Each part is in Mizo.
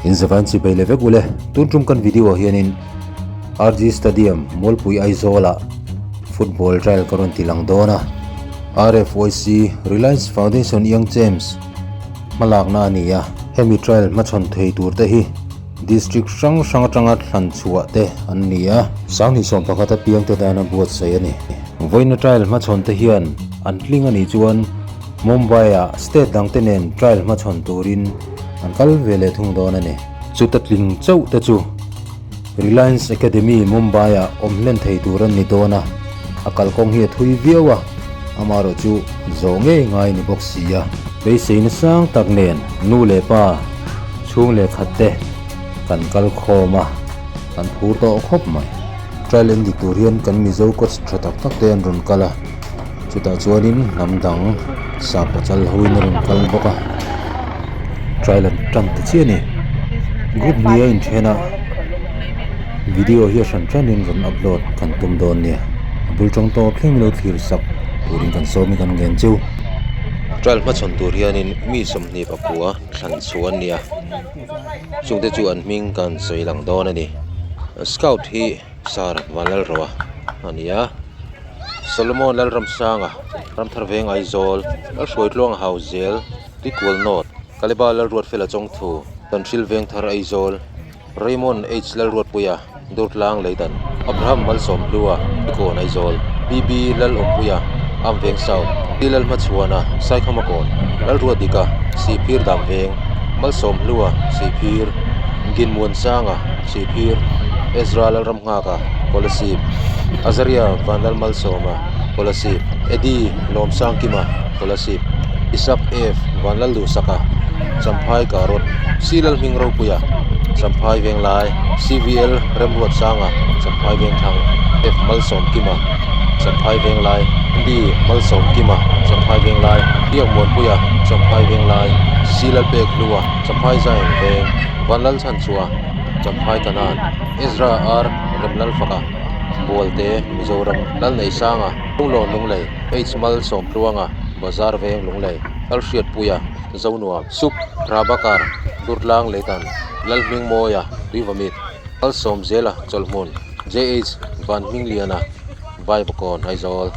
In zavain chibai leh vek ule. Tun tum kan video ah hianin RG Stadium Mualpui Aizawl ah football trial ka rawn ti lang dawn a. RFYC Reliance Foundation Young Champs hmalakna a ni a. Hemi trial hmachhawn thei tur te hi District hrang hrang atanga thlan chhuah te an ni a. Sanghnih 11 apiang te tana buatsaih a ni. Vawiina trial hmachhawn te hian an tling a nih chuan Mumbai-ah state dang te nen trial hmachhawn turin an kal ve leh thung dawn a ni. Chuta tling chauh te chu Reliance Academy Mumbai-ah awm hlen thei tur an ni dawn a, a kalkawng hi a thui viau a, amaherawh chu zawh ngei ngai ni bawk si a. Beiseina sang tak nen nu leh pa chhung leh khat te kan kal khawm a, kan phur tawh khawp mai. Trial en dik tur hian kan Mizo coach tha tak tak te an rawn kal a, chutah chuanin hnam dang sap pachal hoin a rawn kal bawk a, trial an tan ta chiah a ni. Group hnih a inthen a, video hi a hran hranin rawn upload kan tum dawn nia, a bul tawng tawp thleng milo thlir sak turin kan sawm in kan ngen cheu. Trial hmachhawn tur hianin mi 29 thlan chhuah an ni a, chungte chu an hming kan sawi lang dawn a ni. Scout hi Sir Vanlalroa a ni a, Solomon Lalramsanga, Ramthar Veng Aizawl, Lalhruaitluang Hauzel, Tuikual North, Kaleba Lalruatfela Chawngthu, Tanhril Vengthar Aizawl, Raymond H Lalruatpuia, Durtlang Leitan, Abraham Malsawmhlua, Ikawn Aizawl, BB Lalawmpuia, Amveng South, Pi Lalhmachhuana, Saikhamakawn, Lalruatdika, Sihphir Damveng, Malsawmhlua, Sihphir, Ginmuansanga, Sihphir, Ezra Lalramnghaka, Kolasib, Azaria Vanlalmalsawma, Kolasib, Eddie Lawmsangkima, Kolasib, Isak F Vanlalduhsaka, Champhai Karot, C Lalhming Ropuia, Champhai Venglai, CVL Remruatsanga, Champhai Vengthlang, F Malsawmkima, Champhai Venglai, D Malsawmkima, Champhai Venglai, Biakmuanpuia, Champhai Venglai, C Lalpekhlua, Champhai Zion Veng, Vanlalchhanchua, Champhai Kanan, Ezra R Remlalfaka, Bualte, Mizoram, Lalneisanga, Lunglawn Lunglei, H Malsawmtluanga, Bazar Veng Lunglei, Lalhriatpuia, Zonuam, Sup, Prabhakar, Durtlang Leitan, Lalhmingmawia, Tuivamit, Malsawmzela, Chawlhmun, JH Vanhmingliana, Vaivakawn, Aizawl.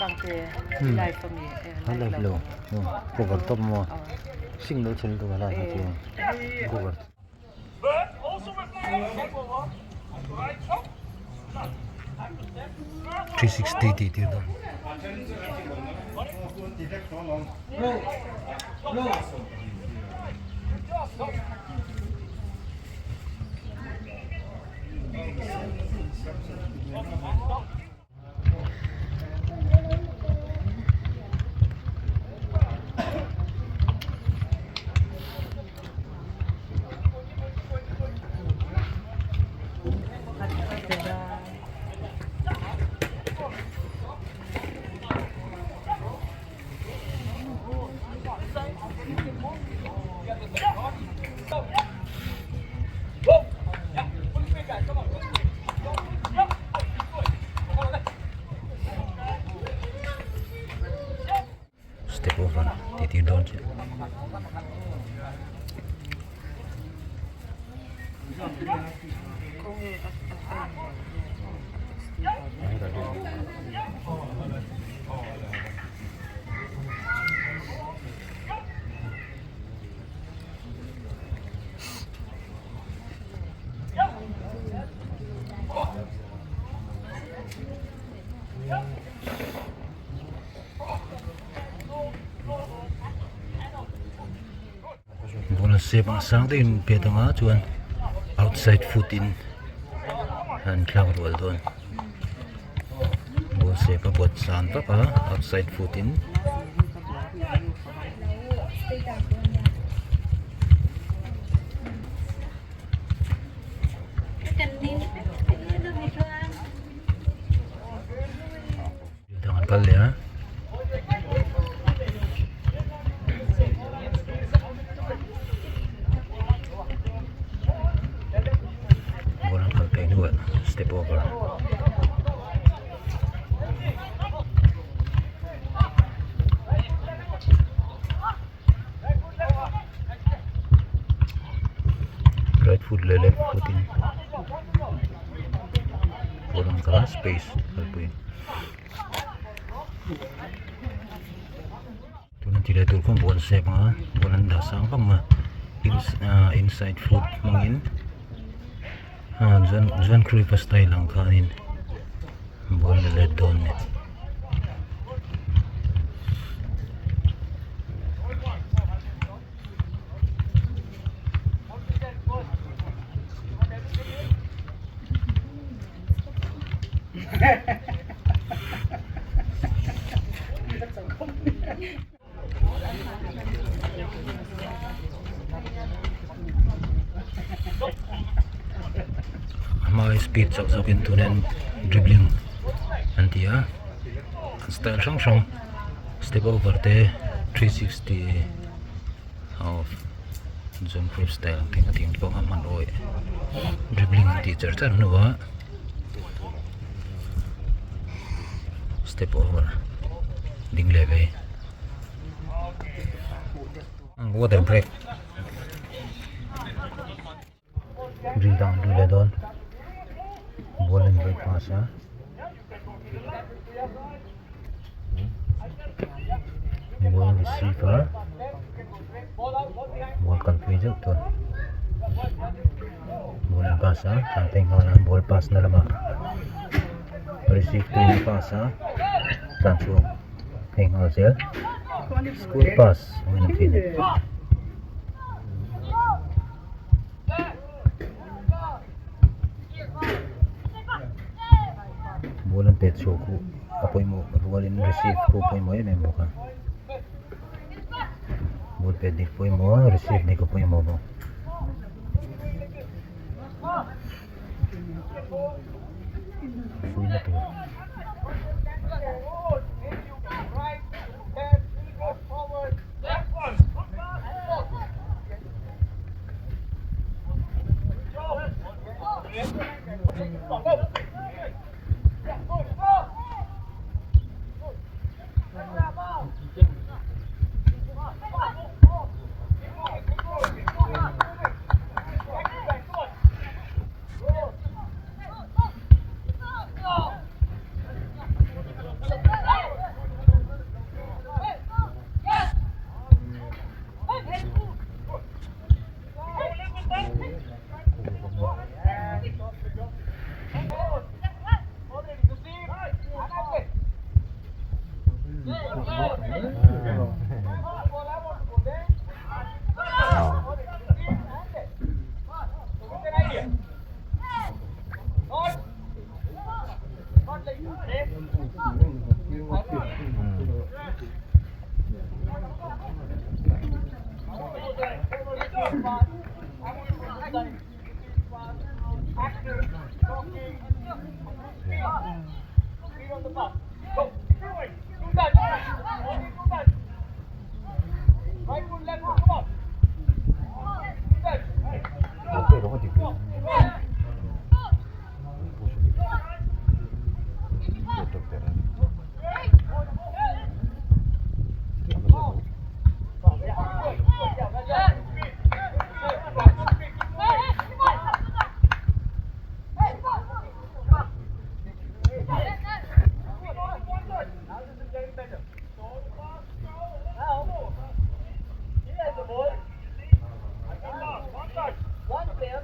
Sangte live ami a live lo cover tawp maw signal chhel tu a live a chuan cover. 360 tih tir dawn. Step over tih tir dawn chiah. Ball a sep ang sang deuhin pet anga chuan outside foot in an thlak rual dawn. zep a pawt san vak a outside foot in. Dang an kal leh a. Ball an kal phei hnuah step over. Right foot leh left foot in ball an kal a space kalpui. Tuna ti leh tur khawn ball zep anga ball an dah sang vak mai a inside foot hmangin chuan chuan Cruyff style ang khanin ball a let dawn a ni. A hmaia speed chak zawkin tuna an dribbling an ti a an style hrang hrang step over te 360 of John Cruyff style ang tih ang pawh a hman awih dribbling an tih char char hnuah step over ding leh vei water break drill dang an ri leh dawn ball an break pass a. Ball receive a ball kalpui zeuh tur ball an pass a tlan phei nghal a ball pass na lamah receive tu in a pass a tlan chhuak phei nghal zel school pass awm a ni. Ball an pet chhuah khuh a pawimawh rualin receive khu a pawimawh em em bawk a ball pet dik pawimawh a receive dik a pawimawh bawk. Fuihna tur.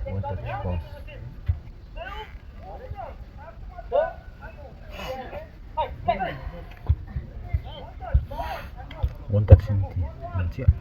One touch pass. One touch in ti man chiah.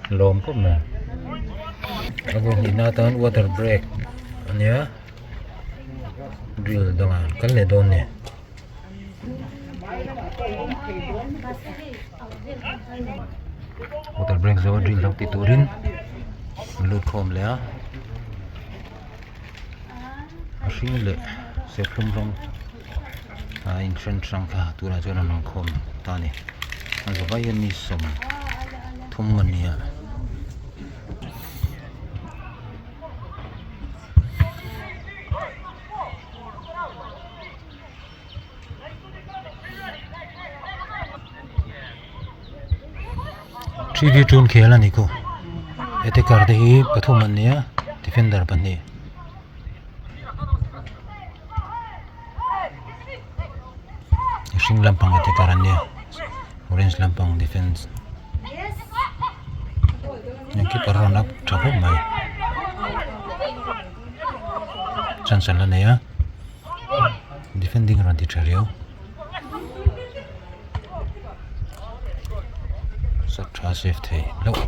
Lawm khawp mai a vawi hnihna atan water break a nia drill dangah an kal leh dawn a ni. Water break zawh a drill dang ti turin an lut khawm leh a a hring leh serthlum rawng a in then hrang kha tunah chuan an rawn khawm ta a ni a zavai hian mi 30 a ni a. Three v two an khel a ni khaw attacker te hi pathum an nia defender pahnih. Hring lampang attacker an nia orange lampang defence keeper rawn up tha khawp mai chance an la nei a. Defending rawn ti tha riau. Sat tha safe thei hlauh.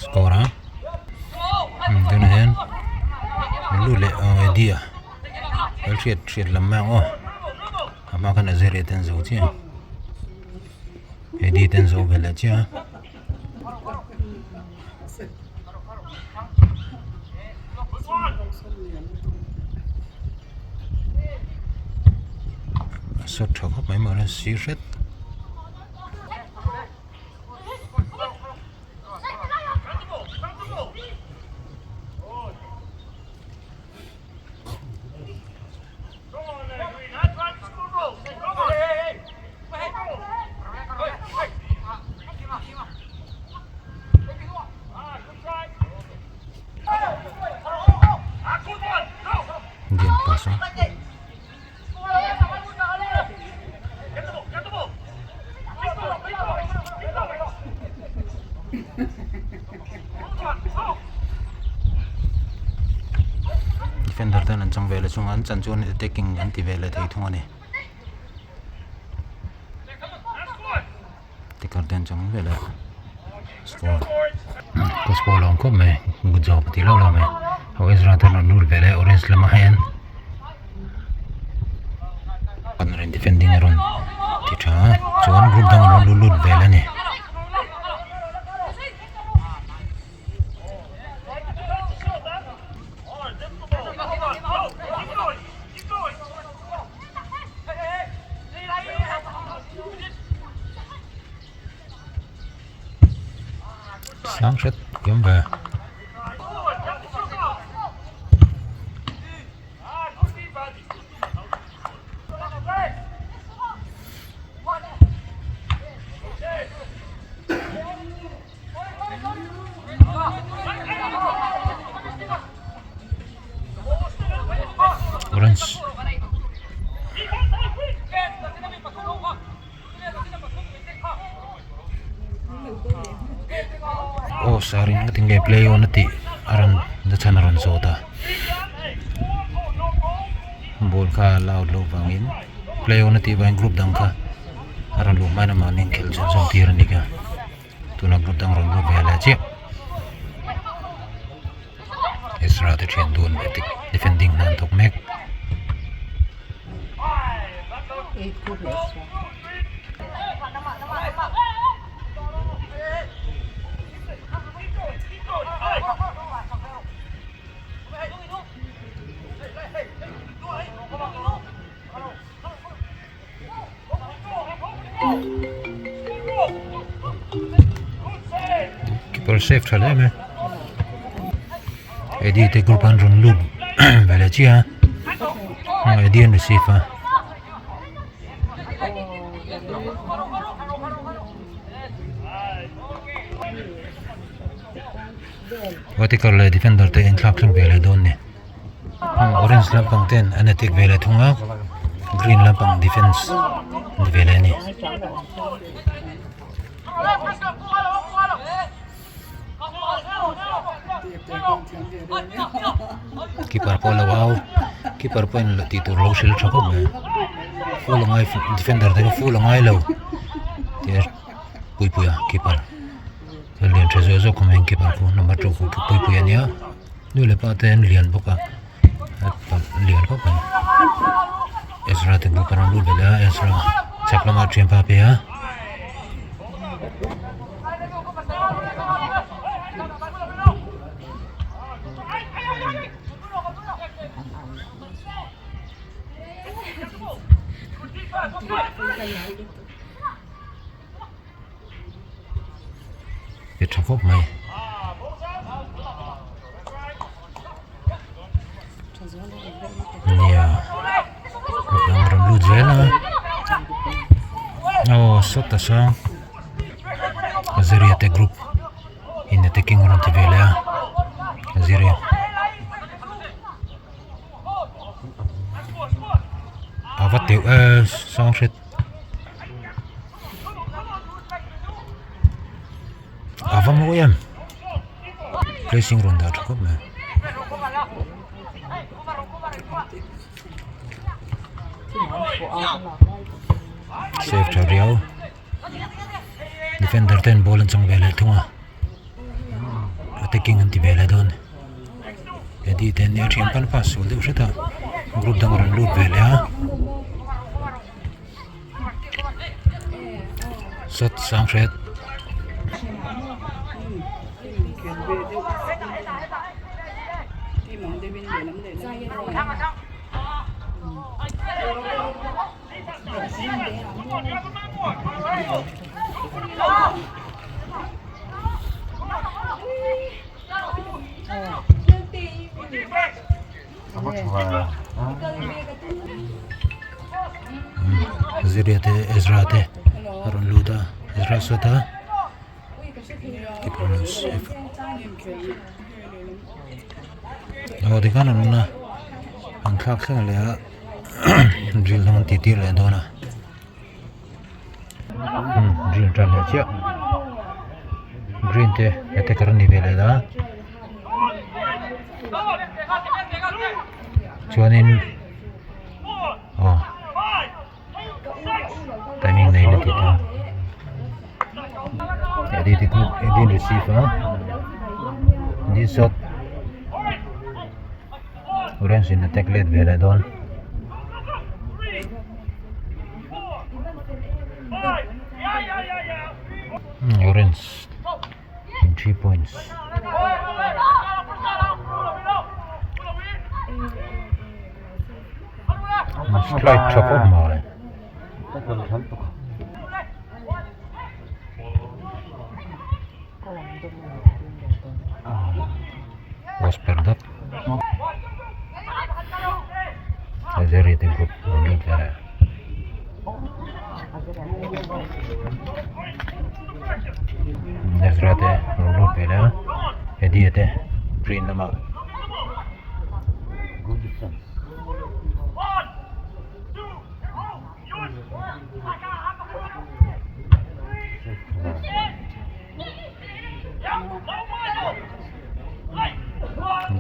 Score a. Tunah hian lu leh Eddie a hriat hriat lam mai ang aw. A hma khan Azeria te an zo chiah a. Eddie te an zo ve leh chiah a. A sawt tha khawp mai mahse sir hret. Dian pass a. Defender ten an chang ve leh chung a an chan chuan attacking an ti ve leh thei thung a ni. Attacker te an chang ve leh score ka score lo ang khawp mai good job a ti lo lo mai ho Ezra ten an rul ve leh orange lamah hian an rawn defending a rawn ti tha a chuan group dang an rawn lut lut vel a ni. Sang hret awm ve. Orange aw sir in ngatin nge play on a tih a rawn na chhan a rawn zawt a ball kha a la out loh vangin play on a tih vangin group dang kha a rawn luh hmain amah nen khelh zawng zawng tir a ni kha tuna group dang rawn lut ve leh chiah Ezra te thian dun defending hna an thawk mek. Keeper save tha hle mai. Eddie te group an rawn lut ve leh chiah a Eddie an receive a. Watikar leh defender te inthlak thleng ve leh dawn ni. Orange lampang ten an attack ve leh thung a green lampang defense ni ve leh a ni. Keeper pawh a lo au keeper pawhin tih tur lo hrilh tha khawp mai full a ngai defender te kha full a ngai lo tih puipuia keeper lian tha zawk zawk awm a keeper khu number two khu puipui a nia nu leh pa te an lian bawk a lian khawp mai Ezra te bawk a rawn lut belh a Ezra chak lamah thianpa a pe a. Pe tha khawp mai. Nia an rawn lut zel a aw sawta sang Azeria te group in attacking a rawn ti ve leh a Azeria. A va teuh e sang hret. A va mawi em placing rawn dah tha khawp mai. Save tha riau defender ten ball an chang ve leh thung a attacking an ti ve leh dawn Eddie te an nia thian pan pass sual deuh hret a group dang a rawn lut ve leh a. Sawt sang hret. Ziria te Ezra te a rawn lut a Ezra sawta aw tikhan an awm a an thlak thleng leh a drill dang an tih tir leh dawn a drill tan leh chiah green te attacker an ni ve leh a. Chuanin aw timing nei na tih ta Eddie te group Eddie receive a Eddie shot orange in attack let ve leh dawn. Orange. 3 points. Strike tha khawp mai. Was per dat. Azeri te group an lut ve leh. Ezra te rawn lut ve leh a Eddie te green lamah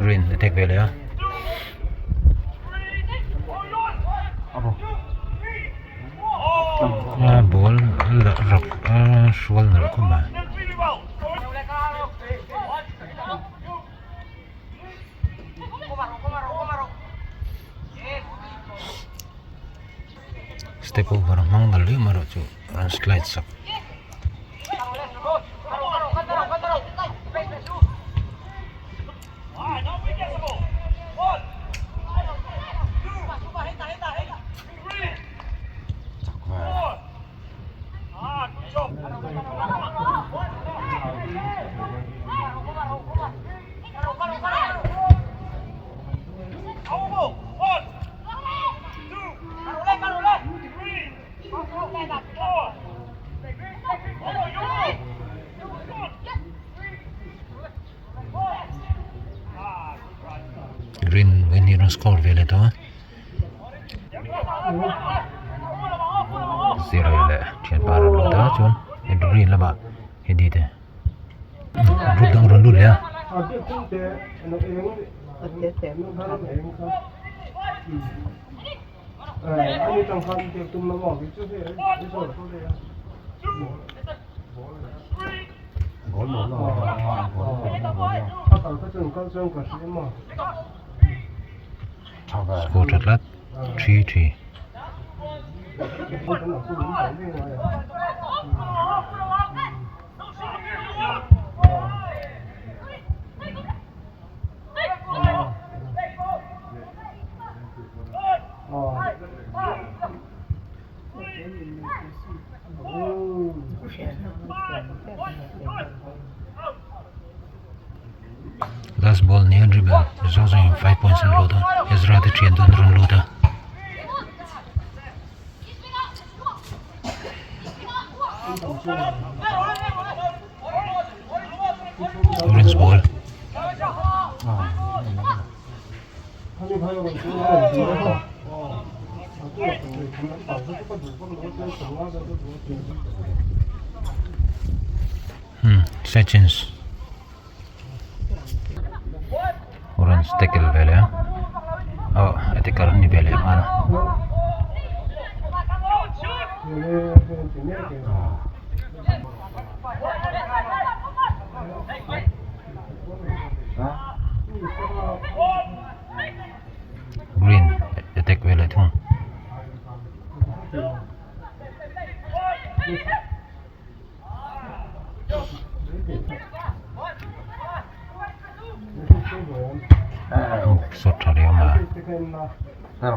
green attack ve leh a. A ball la rak a hrual nalh khawp mai. Step over a hmang nalh riau erawh chu rawn slide sak. score ve leh tawh a. Zira leh thianpa rawn lut a chuan green lamah Eddie te group dang rawn lut leh a. Score tha tlat 3-3. Last ball nia dribble zawng zawng in 5 points an lut a Ezra te thian dawn rawn lut a. Orange ball. Hmm, Sessions. Orange tackle ve leh a oh attacker an ni ve leh nghal a. Green attack ve leh thung. Sawt tha riau mai a.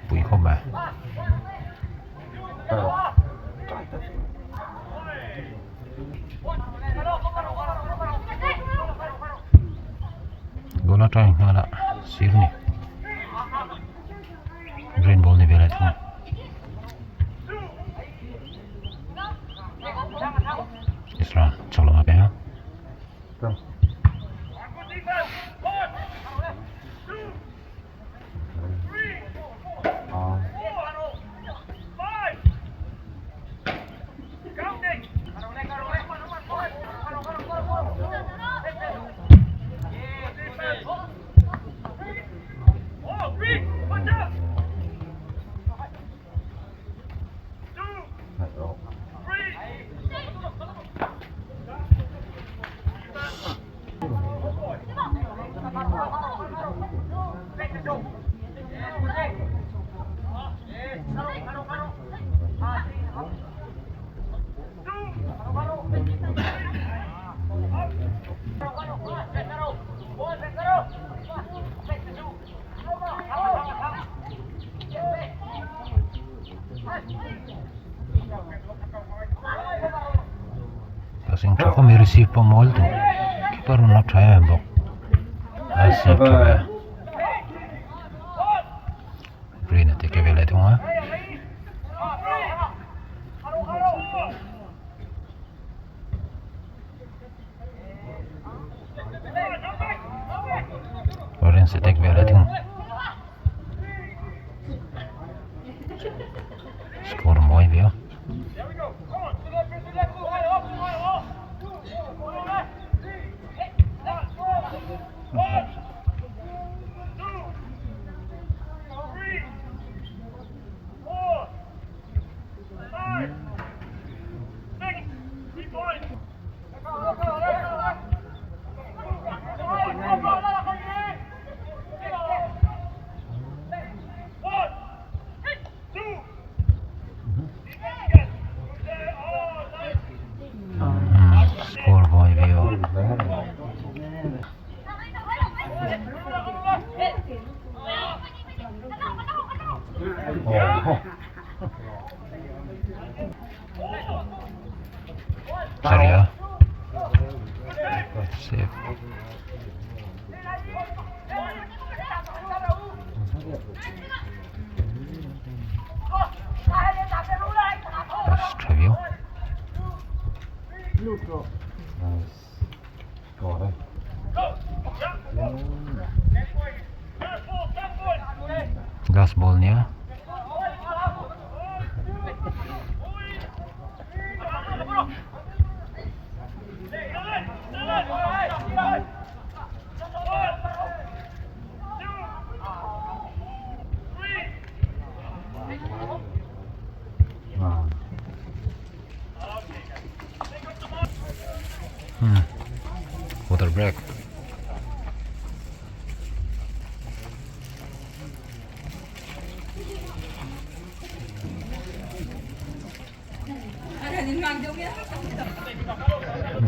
Pui khawp mai. Goal atang nghal a sir ni. Green ball ni vel a thung. Isra chak lamah peng a. Passing tha khawp mai receive pawh mawl tawh keeper rawn lak tha em em bawk a save tha ve green a ti ke ve leh thung a. Orange attack vel a thung score mawi viau. Score mawi viau. Saria save pass tha viau. Glass ball nia. Water break.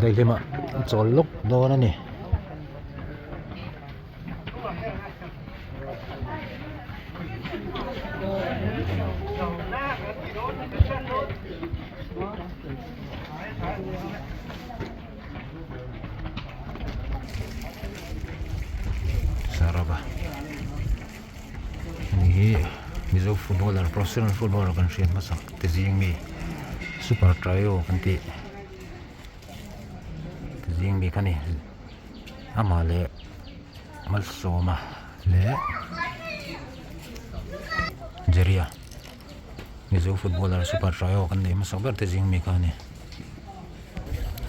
Daihlimah chawl lawk dawn a ni. Saraba Hei hi Mizo footballer professional footballer kan hriat hmasak te zing mi super trio kan tih te zing mi kha a ni amah leh Malsawma leh Jeria. Mizo footballer super trio kan neih hmasak ber te zing mi kha a ni.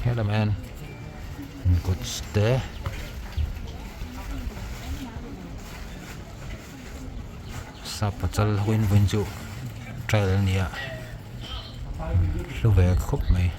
Helam hian coach te sap pachal ho in vawiin chu trial a ni a hlu ve khawp mai.